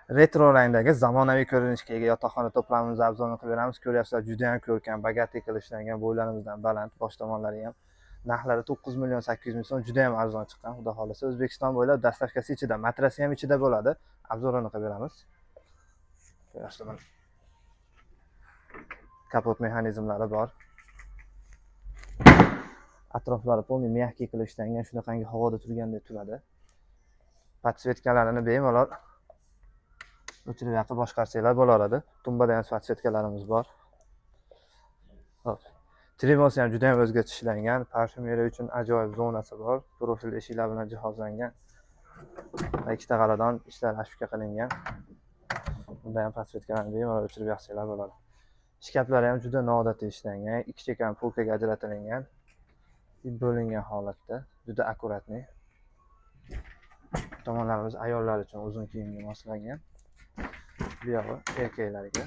Retro rangdagi zamonaviy ko'rinishga ega yotoqxona to'plamimizni обзор ini qilib beramiz. Ko'ryapsizlar, juda ham ko'rkam, богатый qilib ishlangan, bo'ylarimizdan baland, bosh tomonlari ham. Narxlari 9 million 800 ming so'm, juda ham arzon chiqqan. Xudo xohlasa, O'zbekiston bo'ylab доставка si ichida, matrasi ham ichida bo'ladi. Обзор ini qilib beramiz. Ko'ryapsizlar, mana. Kapot mexanizmlari bor. Atroflari полный мягкий qilib ishlangan, shunaqangi havoda turgandek turadi. Подсветка larini bemalol o'chirib yoqib boshqarsanglar bo'laveradi. Tumbada ham подсветка larimiz bor. Xo'p. Trimosi ham juda ham o'zgacha ishlangan. Parfyumeriya uchun ajoyib zonasi bor. Profil eshiklar bilan jihozlangan. Va ikkita g'aladon ishlar обшивка qilingan. Bunda ham подсветка larni bemalol o'chirib yoqsanglar bo'ladi. Shkaflari ham juda noodatiy ishlangan. Ikki chekkan полка ga ajratilgan. Bo'lingan holatda, juda аккуратный. Tomonlarimiz ayollar uchun uzun kiyimga moslangan. Bu yog'i erkaklarga.